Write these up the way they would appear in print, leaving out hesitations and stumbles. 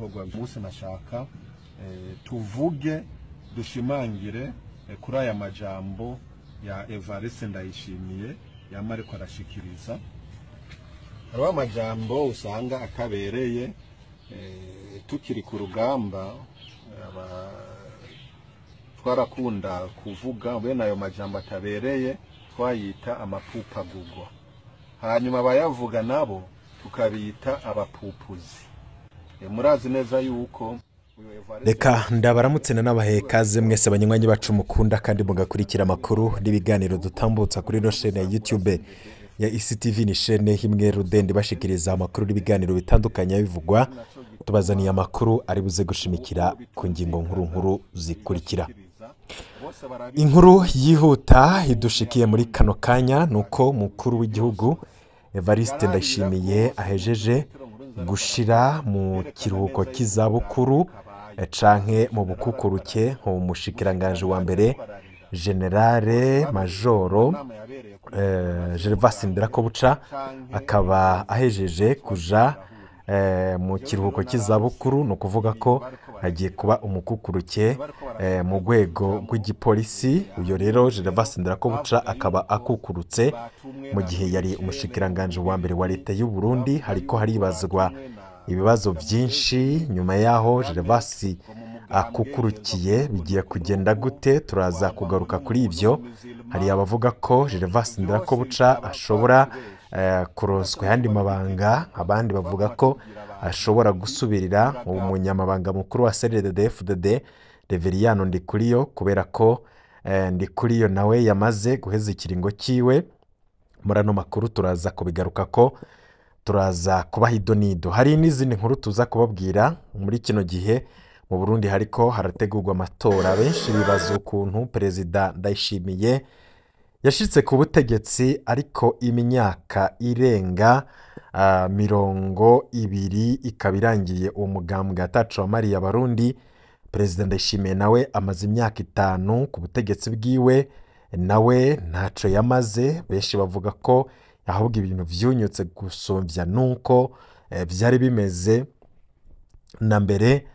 Gikorwa umunsi nashaka tuvuge, dushimangire kuri aya majambo ya Evariste Ndayishimiye yama ariko arashikiriza. Hariho amajambo usanga atabereye. Tukiri ku rugamba twarakunda kuvuga bene ayo majambo atabereye, twayita amapupagugwa, hanyuma abayavuga nabo tukabita abapupuzi. Murazi neza yuko uyu Evariste Reka ndabaramutse nanabahe kaze mwese abanywanyi bacu mukunda kandi mugakurikira amakuru n'ibiganiro dutambutsa kuri ino shene ya YouTube ya ECTV. Ni shene imwe rudende bashikiriza amakuru n'ibiganiro bitandukanye bivugwa. Tubazaniye amakuru ari buze gushimikira ku ngingo nkuru nkuru zikurikira. Inkuru yihuta idushikiye muri kano kanya nuko mukuru w'igihugu Evariste Ndayishimiye ahejeje gushira mu kiruhuko cy'izabukuru canke mu bukukuruke umushikiranganje wa mbere, Generale Majoro Gervas Ndirakobuca, akaba ahejeje kuja mu kiruhuko cy'izabukuru. Ni ukuvuga ko agiye kuba umukukuruke mu rwego rw'igipolisi. Uyo rero Gervas Ndirakobuca akaba akukurutse mu gihe yari umushikiranganje wa mbere wa leta y'u Burundi. Hariko haribazwa ibibazo byinshi nyuma yaho Gervas akukurukiye, bigiye kugenda gute? Turaza kugaruka kuri ibyo. Hari abavuga ko Gervas Ndirakobuca ashobora kuronswa ayandi mabanga, abandi bavuga ko ashobora gusubirira umunyamabanga mukuru wa CNDD-FDD Reveriyano Ndikuriyo, kubera ko Ndikuriyo nawe yamaze guheza ikiringo cyiwe. Muri ano makuru turaza kubigaruka ko turaza kubaha idonido. Hari n'izindi nkuru tuza kubabwira. Muri kino gihe mu Burundi hariko harategurwa amatora. Benshi bibaza ukuntu Perezida Ndayishimiye yashitse ku butegetsi ariko imyaka irenga 20 ikaba irangiye uwo mugambwe ataco wamariye Abarundi. Perezida Ndayishimiye nawe amaze imyaka 5 ku butegetsi bwiwe, nawe ntaco yamaze. Benshi bavuga ko ahubwo ibintu vyunyutse gusumvya nuko vyari bimeze na mbere.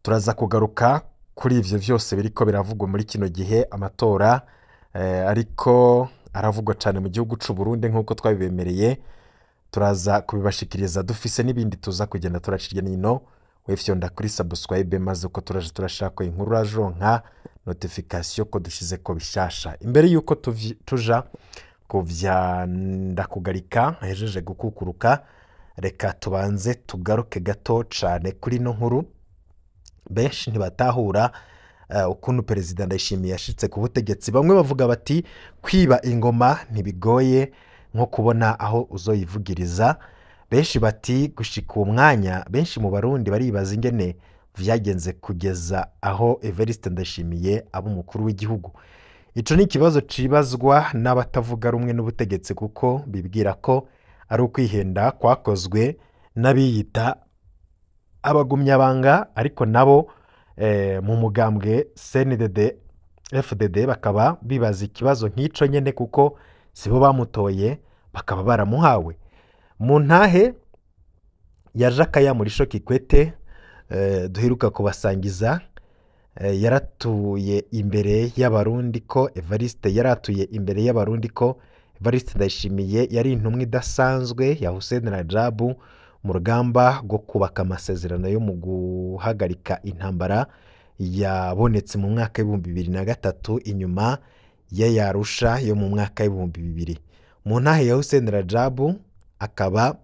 Turaza kugaruka kuri ivyo vyose biriko biravugwa muri kino gihe amatora ariko aravugwa cane mu gihugu c'u Burundi. Nk'uko twabibemereye, turaza kubibashikiriza, dufise n'ibindi tuza kugenda turacirya nino. Wefyonda kuri subscribe, maze uko turaje turashaka inkuru urajonka notification ko dushize ko bishasha. Imbere yuko tuja kuvya Ndakugarika ahejeje gukukuruka, reka tubanze tugaruke gato cane kuri no nkuru. Benshi ntibatahura ukuntu Perezida Ndayishimiye yashitse ku butegetsi. Bamwe bavuga bati kwiba ingoma ntibigoye nko kubona aho uzoyivugiriza. Benshi bati gushika uwo mwanya, benshi mu Barundi baribaza ingene vyagenze kugeza aho Evariste Ndayishimiye aba umukuru w'igihugu. Ico ni ikibazo cibazwa n'abatavuga rumwe n'ubutegetsi, kuko bibwira ko ari ukwihenda kwakozwe n'abiyita abagumyabanga, ariko nabo mu mugambwe CNDD FDD bakaba bibaza ikibazo nk'ico nyene, kuko sibo bamutoye, bakaba baramuhawe. Mu ntahe ya Jakaya Murisho Kikwete duheruka kubasangiza, yaratuye imbere y'Abarundi ko Evariste yaratuye imbere y'Abarundi ko Evariste Ndayishimiye yari intumwa idasanzwe ya Hussein Rajabu mu rugamba rwo kubaka amasezerano yo mu guhagarika intambara yabonetse mu mwaka w'2003 inyuma y'Arusha yo mu mwaka w'2000. Mu ntahe ya Hussein Rajabu akaba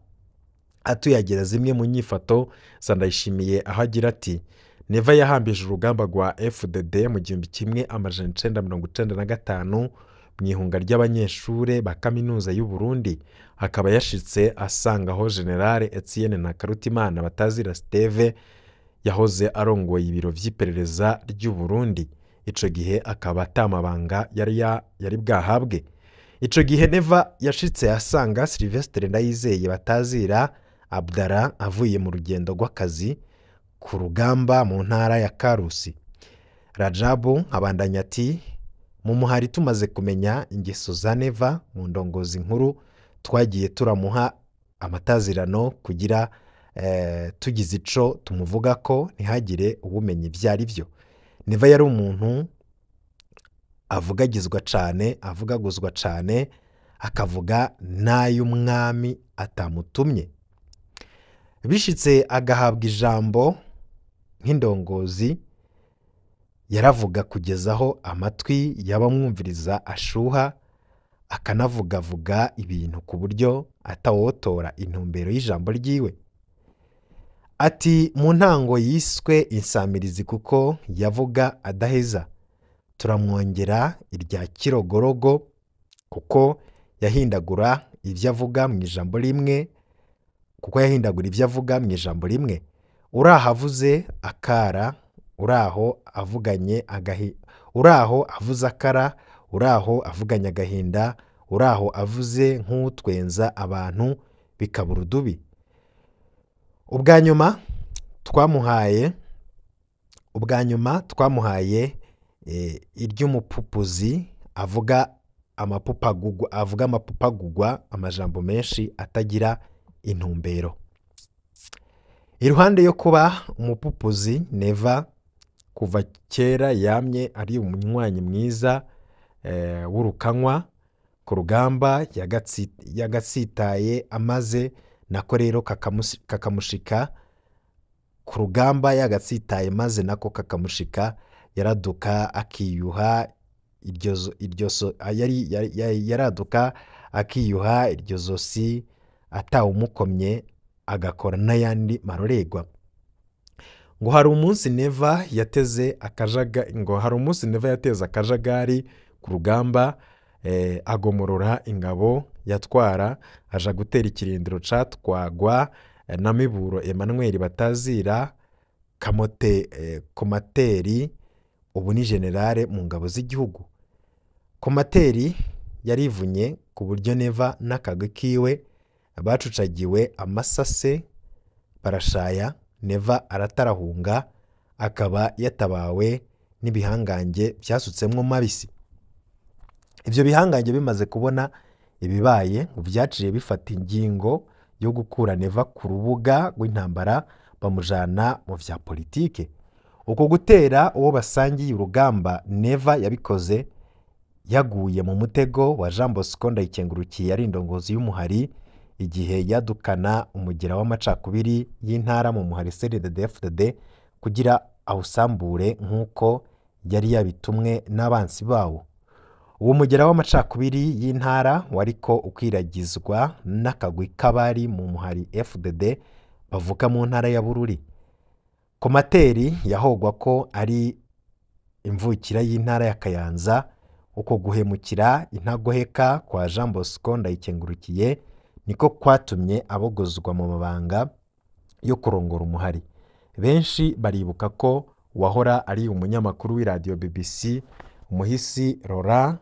atuyagira zimwe mu nyifato za Ndayishimiye, aho agira ati: "Neva yahambije urugamba rwa FDD mu 1995 mu ihunga ry'abanyeshure ba kaminuza y'u Burundi, akaba yashitse asangaho General Etienne Ntakarutimana batazira Steve yahoze arongoye ibiro vy'iperereza ry'u Burundi. Ico gihe akaba atamabanga yari bwahabwe. Ico gihe Neva yashitse asanga Sylvestre Ndayizeye batazira Abdara avuye mu rugendo rw'akazi ku rugamba mu ntara ya Karusi." Rajabu abandanya ati: "Mu muhari tumaze kumenya ingeso za Neva mu ndongozi nkuru, twagiye turamuha amatazirano kugira tugize ico tumuvuga ko ntihagire ubumenyi ivyari byo. Neva yari umuntu avugagizwa cane, avugaguzwa cane, akavuga n'ay'umwami atamutumye. Bishitse agahabwa ijambo nk'indongozi, yaravuga kugeza aho amatwi y'abamwumviriza ashuha, akanavugavuga ibintu ku buryo atawotora intumbero y'ijambo ryiwe. Ati mu ntango yiswe insamirizi kuko yavuga adaheza, turamwongera irya kirogorogo kuko yahindagura ivyo avuga mu ijambo rimwe, kuko yahindagura ivyo avuga mu ijambo rimwe. Uraho avuze akara, uraho avuganye agahi, uraho avuze akara, uraho avuganye agahinda, uraho avuze nk'utwenza abantu bikabura udubi. Ubwa nyuma twamuhaye iry'umupupuzi avuga amapupagugwa, avuga amapupagugwa, amajambo menshi atagira intumbero. Iruhande yo kuba umupupuzi, Neva kuva kera yamye ari umunywanyi mwiza w'urukanywa ku rugamba, yagatsitaye amaze nako rero kakamushika ku rugamba, yagatsitaye maze nako kakamushika, yaraduka akiyuha iryo yaraduka akiyuha iryo zosi atawumukomye, agakora n'ayandi maroregwa. Ngo hari umunsi Neva yateze akajaga, ngo hari umunsi Neva yateze akajagari ku rugamba, agomorora ingabo yatwara aja gutera ikirindiro catwagwa na Miburo Emmanuel Batazira Kamote, Komateri, ubu ni generale mu ngabo z'igihugu. Komateri yarivunye ku buryo Neva n'akagwi kiwe bacucagiwe amasase barashaya. Neva aratarahunga, akaba yatabawe n'ibihangange byasutsemwo mabisi. Ivyo bihangange bimaze kubona ibibaye, vyaciye bifata ingingo yo gukura Neva ku rubuga rw'intambara bamujana mu vya politike. Uko gutera uwo basangiye urugamba, Neva yabikoze yaguye mu mutego wa Jean Bosco Ndayikengurukiye, yari indongozi y'umuhari igihe yadukana umugera w'amacakubiri y'intara mu muhari CNDD-FDD kugira awusambure nk'uko yari yabitumwe n'abansi bawo. Uwo mugera w'amacakubiri y'intara wariko ukwiragizwa n'akagwi k'abari mu muhari FDD bavuka mu ntara ya Bururi. Komateri yahogwa ko ari imvukira y'intara ya Kayanza. Uko guhemukira intagoheka kwa Jean Bosco Ndayikengurukiye niko kwatumye abogozwa mu mabanga yo kurongora umuhari. Benshi baribuka ko wahora ari umunyamakuru w'iradio BBC umuhisi Laurent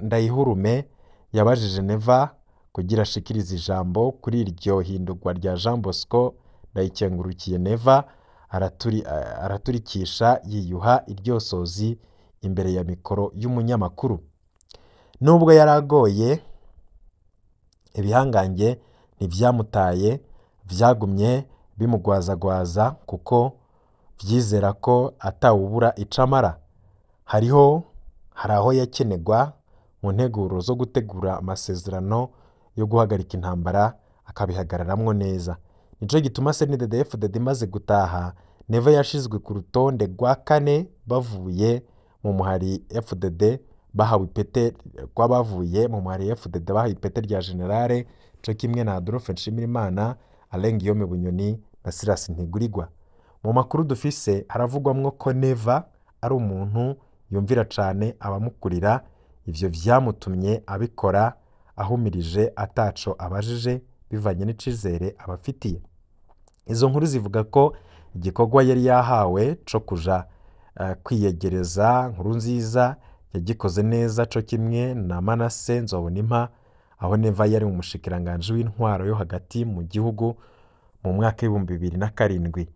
Ndayihurume yabajije Neva kugira ashikirize ijambo kuri iryo hindurwa rya Jean Bosco Ndayikengurukiye. Neva araturikisha yiyuha iryosozi imbere ya mikoro y'umunyamakuru. Nubwo yaragoye, ibihangange ntivyamutaye, vyagumye bimugwazagwaza kuko vyizera ko atawubura icamara. Hariho hari aho yakenegwa mu nteguro zo gutegura amasezerano yo guhagarika intambara akabihagararamwo neza. Nico gituma CNDD-FDD imaze gutaha, Neva yashizwe ku rutonde rwa kane bavuye mu muhari FDD bahawe ipete rw'abavuye mu muhari FDD bahawe ipete rya generale, co kimwe na Adolphe Nshimirimana, Alain Guillaume Bunyoni na Silas Ntigurirwa. Mu makuru dufise haravugwamwo ko Neva ari umuntu yumvira cane abamukurira, ivyo vyamutumye abikora ahumirije ataco abajije bivanye n'icizere abafitiye. Izo nkuru zivuga ko igikorwa yari yahawe co kuja kwiyegereza Nkurunziza yagikoze neza, co kimwe na Manase Nzobonimpa, aho Neva yari umushikiranganje w'intwaro yo hagati mu gihugu mu mwaka 2007,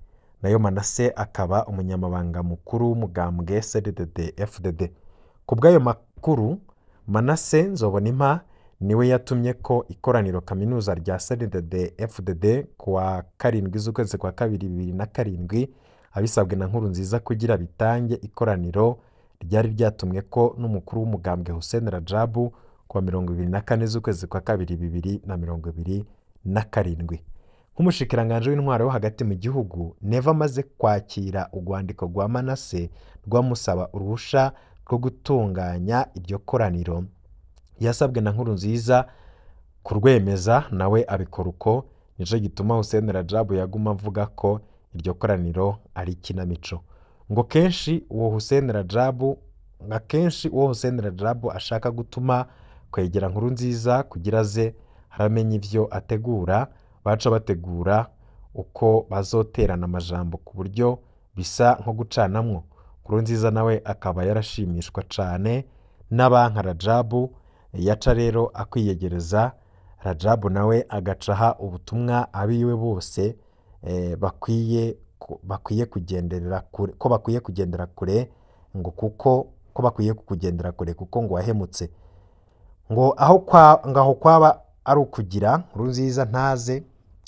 nayo Manase akaba umunyamabanga mukuru w'umugambwe CNDD-FDD. Ku bw'ayo makuru, Manase Nzobonimpa niwe yatumye ko ikoraniro kaminuza rya CNDD-FDD kuwa 7 z'ukwezi kwa 2 2007 abisabwe na Nkurunziza kugira bitange ikoraniro ryari ryatumwe ko n'umukuru w'umugambwe Hussein Rajabu kuwa 24 z'ukwezi kwa 2 2027. Nk'umushikiranganje w'intwaro yo hagati mu gihugu, Neva amaze kwakira urwandiko rwa Manase rwamusaba uruhusha rwo gutunganya iryo koraniro, yasabwe na Nkurunziza kurwemeza, nawe abikora uko. Nico gituma Hussein Rajabu yaguma avuga ko iryo koraniro ari ikinamico. Ngo kenshi uwo Hussein Rajabu ashaka gutuma kwegera Nkurunziza kugira aze haramenye ivyo ategura, baca bategura uko bazoterana amajambo ku buryo bisa nko gucanamwo. Nkurunziza nawe akaba yarashimishwa cane n'abanka Rajabu, yaca rero akwiyegereza Rajabu nawe agacaha ubutumwa abiwe bose bakwiye kugenderera kure, ko bakwiye kugendera kure, ngo kuko ko bakwiye kugendera kure kuko ngo wahemutse, ngo aho kwa ngaho kwaba ari ukugira Nkurunziza ntaze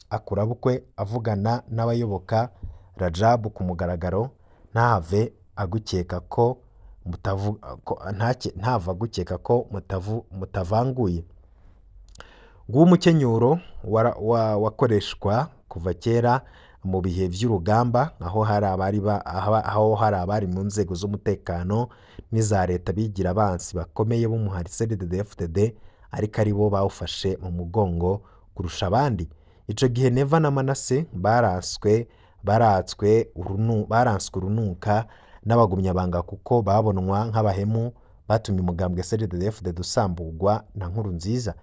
akurabukwe avugana n'abayoboka Rajabu ku mugaragaro, ntave agukeka ko ntava agukeka ko mutavanguye. Nguwo umukenyuro wakoreshwa kuva kera mu bihe vy'urugamba, aho hari abari mu nzego z'umutekano n'iza leta bigira abansi bakomeye b'umuhari CNDD-FDD, ariko ari bo bawufashe mu mugongo kurusha abandi. Ico gihe Neva na Manase baranswe urunuka n'abagumyabanga kuko babonwa nk'abahemu batumye umugambwe CNDD-FDD usambugwa na Nkurunziza.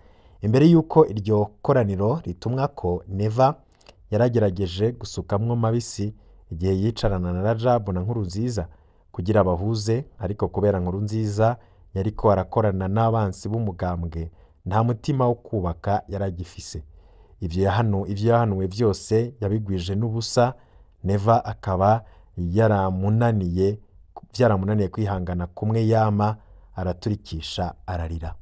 Imbere y'uko iryo koraniro ritumwa ko Neva yaragerageje gusukamwo mabisi igihe yicarana na Rajabu na Nkurunziza kugira bahuze, ariko kubera Nkurunziza yariko arakorana n'abansi b'umugambwe nta mutima wo kubaka yaragifise. Ivyo yahanuwe vyose yabigwije n'ubusa. Neva akaba byaramunaniye kwihangana kumwe yama araturikisha ararira.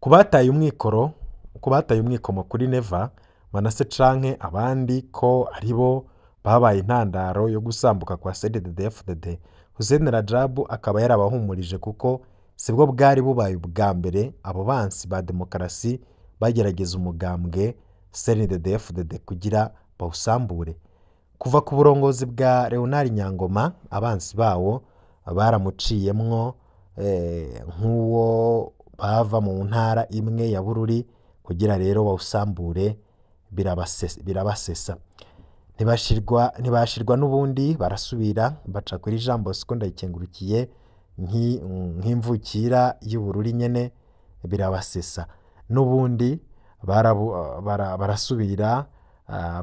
Kubataye umwikomo kuri Neva, Manase canke abandi ko aribo babaye intandaro yo gusambuka kwa CNDD-FDD, Hussein Rajabu akaba yarabahumurije kuko sibwo bwari bubaye ubwa mbere abo bansi ba demokarasi bagerageza umugambwe CNDD-FDD kugira bawusambure. Kuva ku burongozi bwa Leonard Nyangoma, abansi bawo baramuciyemwo nk'uwo bava mu ntara imwe ya Bururi kugira rero bawusambure, birabasesa. Ntibashirwa n'ubundi barasubira baca kuri Jean Bosco Ndayikengurukiye nk'imvukira y'Ubururi nyene, birabasesa. N'ubundi barasubira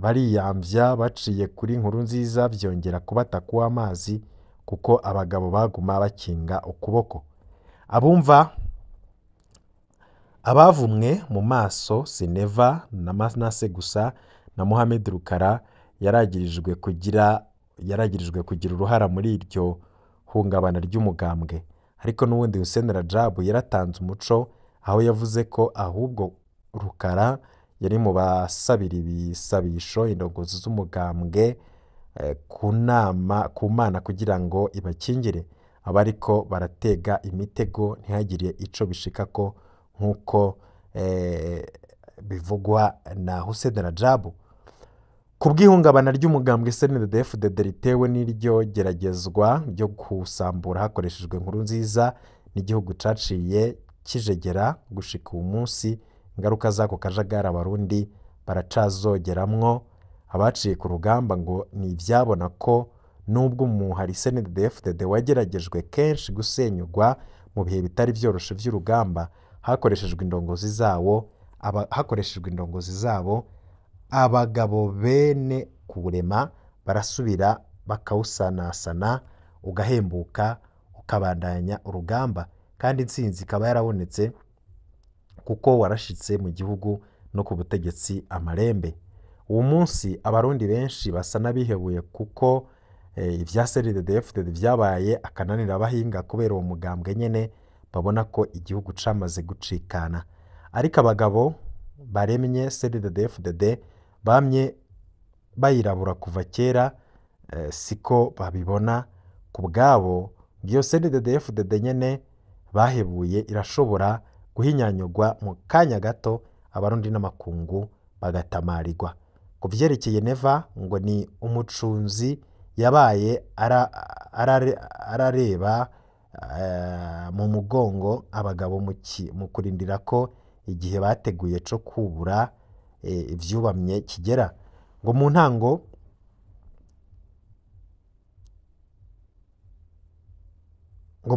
bariyamvya baciye kuri Nkurunziza, byongera kubata kuwa amazi kuko abagabo baguma bakinga ukuboko. Abumva abavumwe mu maso si Neva na Manase gusa, na Mohamed Rukara yaragirijwe kugira uruhara muri iryo hungabana ry'umugambwe. Ariko n'ubundi Hussein Rajabu yaratanze umuco aho yavuze ko ahubwo Rukara yari mu basabira ibisabisho indongozi z'umugambwe ku nama ku Mana kugira ngo ibakingire, abariko baratega imitego ntihagire ico bishikako nk'uko bivugwa na Hussein Rajabu. Ku bw'ihungabana ry'umugambwe CNDD-FDD ritewe n'iryo geragezwa ryo kusambura hakoreshejwe Nkurunziza n'igihugu caciye kijegera gushika uyu munsi, ingaruka z'ako kajagari Abarundi baracazogeramwo. Abaciye ku rugamba ngo ni ivyabona ko nubwo umuhari CNDD-FDD wageragejwe kenshi gusenyugwa mu bihe bitari vyoroshe vy'urugamba, hakoreshejwe indongozi zabo abagabo bene kurema barasubira bakawusanasana ugahembuka ukabandanya urugamba, kandi intsinzi ikaba yarabonetse kuko warashitse mu gihugu no ku butegetsi amarembe. Uwo munsi Abarundi benshi basa n'abihebuye kuko ivya CNDD-FDD vyabaye akananira abahinga kubera uwo mugambwe nyene Babona ko igihugu camaze gucikana, ariko abagabo baremye CNDD-FDD bamye bayirabura kuva kera, siko babibona ku bwabo. Iyo CNDD-FDD nyene bahebuye irashobora guhinyanyurwa mu kanya gato, Abarundi n'amakungu bagatamarirwa. Ku vyerekeye Neva, ngo ni umucunzi yabaye arareba mu mugongo abagabo mu kurindira ko igihe bateguye co kubura ivyubamye kigera. Ngo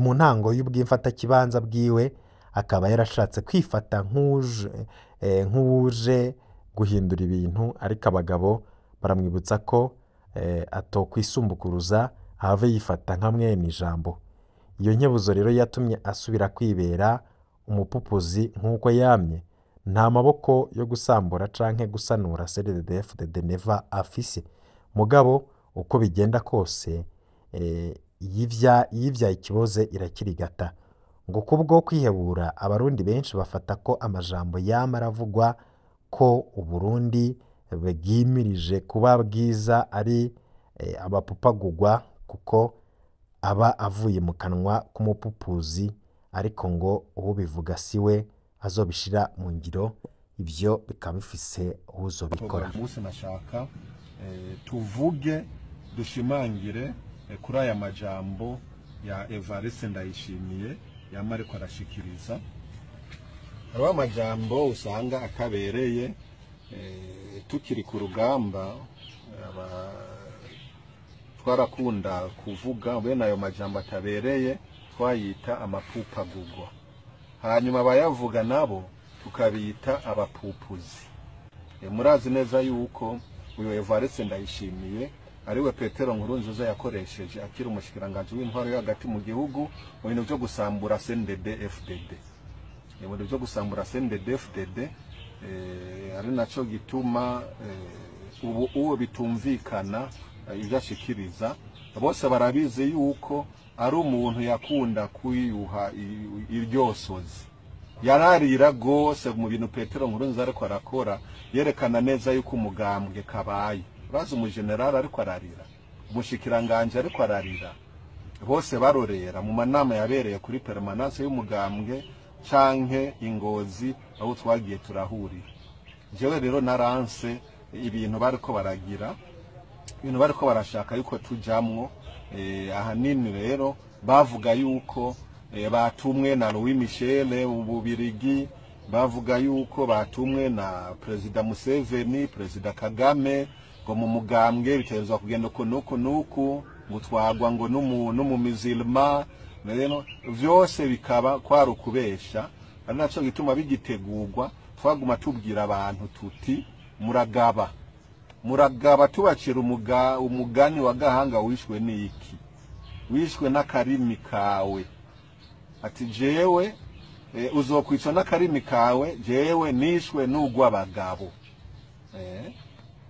mu ntango y'ubwimfatakibanza bwiwe akaba yarashatse kwifata nk'uwuje guhindura ibintu, ariko abagabo baramwibutsa ko atokwisumbukuruza ahave yifata nka mwene ijambo. Iyo nkebuzo rero yatumye asubira kwibera umupupuzi nk'uko yamye. Nta maboko yo gusambura canke gusanura CNDD-FDD Neva afise, mugabo uko bigenda kose yivya ikiboze irakirigata. Ngo kubwo kwihebura, Abarundi benshi bafata ko amajambo yama aravugwa ko Uburundi bwimirije kuba bwiza ari abapupagugwa, kuko aba avuye mu kanwa k'umupupuzi, ariko ngo uwubivuga siwe azobishira mu ngiro. Ivyo bikaba bifise uwuzobikora. Umunsi nashaka tuvuge dushimangire kuri aya majambo ya Evariste Ndayishimiye yama ariko arashikiriza. Hariho amajambo usanga akabereye. Tukiri ku rugamba twarakunda kuvuga bene ayo majambo atabereye, twayita amapupagugwa, hanyuma abayavuga nabo tukabita abapupuzi. Murazi neza yuko uyu Evariste Ndayishimiye ariwe Petero Nkurunziza yakoresheje akiri umushikiranganji w'intwaro yo hagati mu gihugu mu bintu byo gusambura CNDD-FDD. Mu bintu byo gusambura CNDD-FDD, ari naco gituma ubu uwo bitumvikana ibyo ashikiriza. Bose barabizi yuko ari umuntu yakunda kwiyuha iryosozi, yararira gose mu bintu Petero Nkurunziza ariko arakora, yerekana neza yuko umugambwe kabaye. Urazi umugenerali ariko ararira, umushikiranganje ariko ararira, bose barorera mu manama yabereye kuri permanence y'umugambwe canke Ingozi aho twagiye turahurira. Jewe rero naranse ibintu bariko baragira, ibintu bariko barashaka yuko tujamwo. Ahanini rero bavuga yuko batumwe na Louis Michel mu Bubirigi, bavuga yuko batumwe na Perezida Museveni, Perezida Kagame, ngo mu mugambwe biterezwa kugenda uku nuku nuku, ngo twagwa ngo n'umumizilma. Rero vyose bikaba kwari ukubesha. Ari naco gituma bigitegurwa twaguma tubwira abantu tuti muragaba, muragaba, tubacira umugani wa Gahanga wishwe n'iki? Wishwe n'akarimi kawe. Ati jewe uzokwicwa n'akarimi kawe, jewe nishwe n'ugw'abagabo.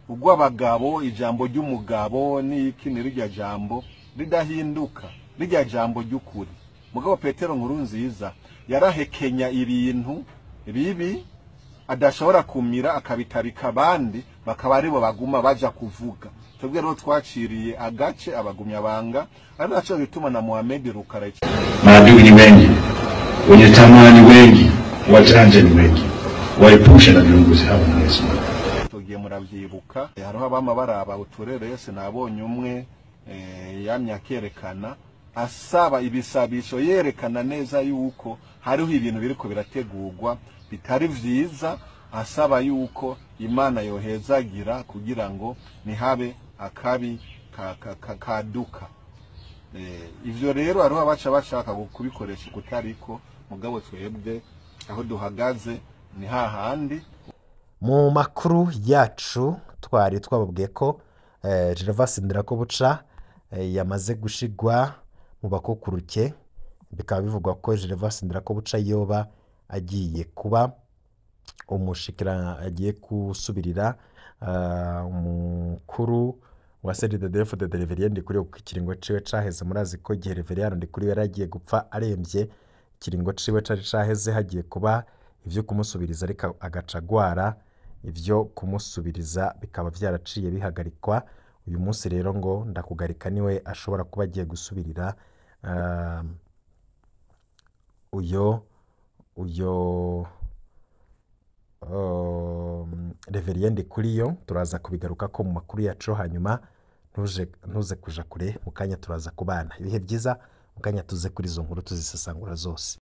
Ugw'abagabo, ijambo ry'umugabo n'iki ni rirya jambo ridahinduka, rirya jambo ry'ukuri. Mugabo Petero Nkurunziza yarahekenya ibintu bibi adashobora kumira, akabitarika abandi bakaba aribo baguma baja kuvuga. Twebwe rero twaciriye agace abagumya banga, ari naco gituma na Mohamed Rukara. Maadui ni wengi, wenye tamaa ni wengi, wajanja ni wengi, waepushe na viongozi hawa na Tugiye muravyibuka, hariho abama baraba uturere, nabonye umwe yamye akerekana asaba ibisabisho, yerekana neza yuko hariho ibintu biriko birategurwa bitari vyiza, asaba yuko Imana yohezagira kugira ngo nihabe akabi kaduka. Ivyo rero hariho abaca bashaka kubikoresha kutariko, mugabo twebwe aho duhagaze ni hahandi. Mu makuru yacu twari twababwiye ko Gervais Ndirakobuca yamaze gushigwa mu bakukuruke, bikaba bivugwa ko Gervais Ndirakobuca yoba agiye kuba umushikira, agiye gusubirira umukuru wa CNDD-FDD Reverien Ndikuriyo, kuko ikiringo ciwe caheze. Murazi ko igihe Reverien Ndikuriyo yari agiye gupfa aremvye, Ikiringo ciwe cari caheze, hagiye kuba ivyo kumusubiriza, ariko agaca agwara, ivyo kumusubiriza bikaba vyaraciye bihagarikwa. Uyu munsi rero ngo Ndakugarika niwe ashobora kuba agiye gusubirira uyo Reverien Ndikuriyo. Turaza kubigarukako mu makuru yacu, hanyuma ntuze kuja kure, mu kanya turaza kubana. Ibihe byiza, mu kanya tuze kuri izo nkuru tuzisesangura zose.